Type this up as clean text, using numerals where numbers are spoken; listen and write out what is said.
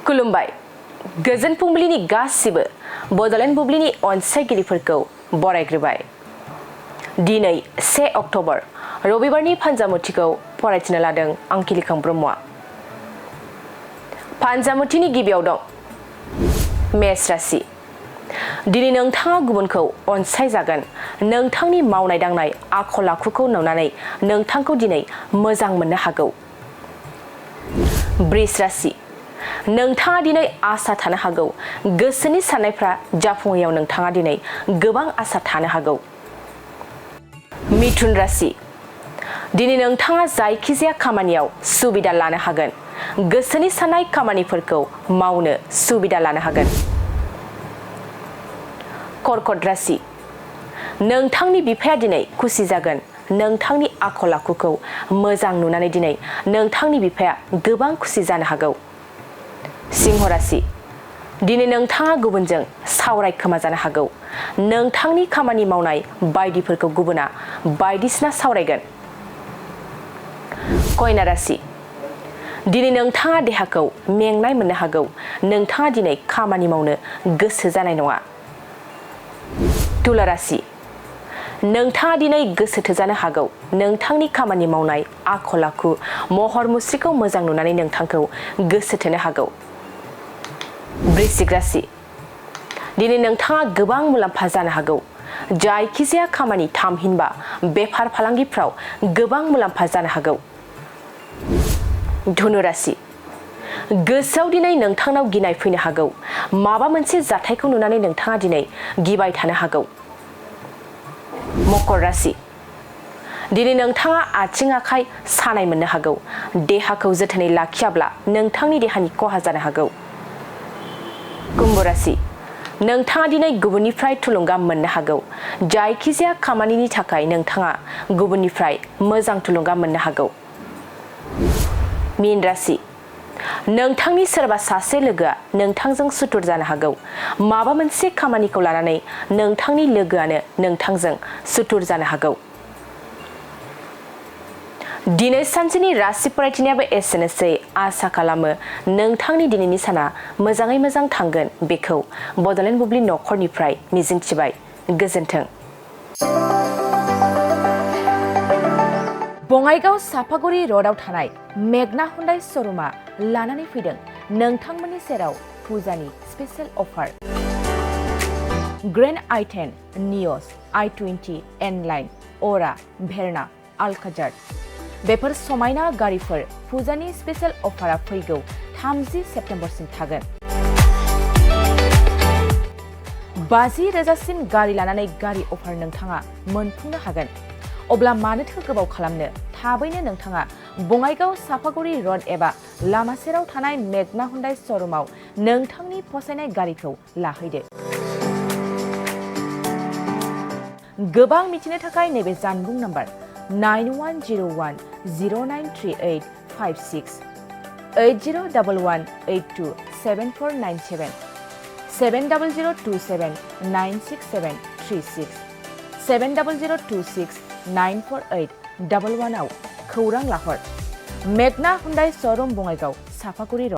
खुलुमबाय गोजोन फुंबिलिनि गासिबो बड'लेण्ड बुब्लिनि अनसायगिरिफोरखौ बरायग्रोबाय। दिनै 1 अक्ट'बर रबिबारनि फान्जामुथिखौ फरायथिनो लादों आं किलिखां ब्रह्मआ। फान्जामुथिनि गिबियाव दं मेष राशि। दिनै नोंथाङा गुबुनखौ अनसायजागोन। नोंथांनि मावनाय दांनाय आखल आखुखौ नुनानै नोंथांखौ दिनै मोजां मोननो हागौ। वृष राशि। नोंथाङा दिनै आसा थानो हागौ। गोसोनि साननायफ्रा जाफुङैयाव नोंथाङा दिनै गोबां आसा थानो हागौ। मिथुन राशि। दिनै नोंथाङा जायखिजाया खामानियाव सुबिदा लानो हागोन। गोसोनि साननाय खामानिफोरखौ मावनो सुबिदा लानो हागोन। कर्कट राशि। नोंथांनि बिफाया दिनै खुसि जागोन। नोंथांनि आखल आखुखौ मोजां नुनानै दिनै नोंथांनि बिफाया गोबां खुसि जानो हागौ। सिंह राशि। दिनै नोंथाङा गुबुनजों सावरायखोमा जानो हागौ। नोंथांनि खामानि मावनाय बायदिफोरखौ गुबुना बायदिसिना सावरायगोन। कन्या राशि। दिनै नोंथाङा देहाखौ मेंनाय मोननो हागौ। नोंथाङा दिनै खामानि मावनो गोसो जानाय नङा। तुला राशि। नोंथाङा दिनै गोसो थोजानो हागौ। नोंथांनि खामानि मावनाय आखल आखु महर मुस्रिखौ मोजां नुनानै नोंथांखौ गोसो थोनो हागौ। वृश्चिक राशि। दिनै नोंथाङा गोबां मुलाम्फा जानो हागौ। जायखिजाया खामानि थामहिनबा बेफार फालांगिफ्राव गोबां मुलाम्फा जानो हागौ। धनु राशि। गोसोआव दिनै नोंथांनाव गिनाय फैनो हागौ। माबा मोनसे जाथायखौ नुनानै नोंथाङा दिनै गिबाय थानो हागौ। मकर राशि। दिनै नोंथाङा आथिं आखाइ सानाय मोननो हागौ। देहाखौ जोथोनै लाखियाब्ला नोंथांनि देहानि खहा जानो हागौ। कुम्भ राशि। नोंथाङा दिनै गुबुननिफ्राय थुलुंगा मोननो हागौ। जायखिजाया खामानिनि थाखाय नोंथाङा गुबुननिफ्राय मोजां थुलुंगा मोननो हागौ। मीन राशि। नोंथांनि सोरबा सासे लोगोआ नोंथांजों सुथुर जानो हागौ। माबा मोनसे खामानिखौ लानानै नोंथांनि लोगोआनो नोंथांजों सुथुर जानो हागौ। दिनै सानसेनि राशि फरायथिनायाबो एसेनोसै। आसा खालामो नोंथांनि दिनैनि साना मोजाङै मोजां थांगोन बेखौ बड'लेण्ड बुब्लि नखरनिफ्राय मिजिंथिबाय। गोजोन्थों। बङाइगाव सापागुरि र'डआव थानाय मेगना हुन्डाइ श'रुमआ लानानै फैदों नोंथांमोननि सेराव फुजानि स्पेशेल अफार। ग्रेन्ड i10, नियस, i20, एन-लाइन, अरा, भेरना, अल्काजार बेफोर समायना गारिफोर फुजानि स्पेशेल अफारा फैगौ 30 सेप्तेम्बरसिम थागोन। 50,000सिम गारि लानानै गारि अफार नोंथाङा मोनफुंनो हागोन। अब्ला मानोथो गोबाव खालामनो? थाबैनो नोंथाङा बङाइगाव सापागुरि र'ड एबा लामा सेराव थानाय मेगना हुन्डाइ श'रुमाव नोंथांनि फसायनाय गारिखौ लाहैदो। गोबां मिथिनो थाखाय नैबे जानबुं नाम्बार 9101093856 8011827497 70027967336 70026948111 आव खौरां लाहर। मेगना हुन्डाइ श'रुम बङाइगाव सापागुरि र'ड।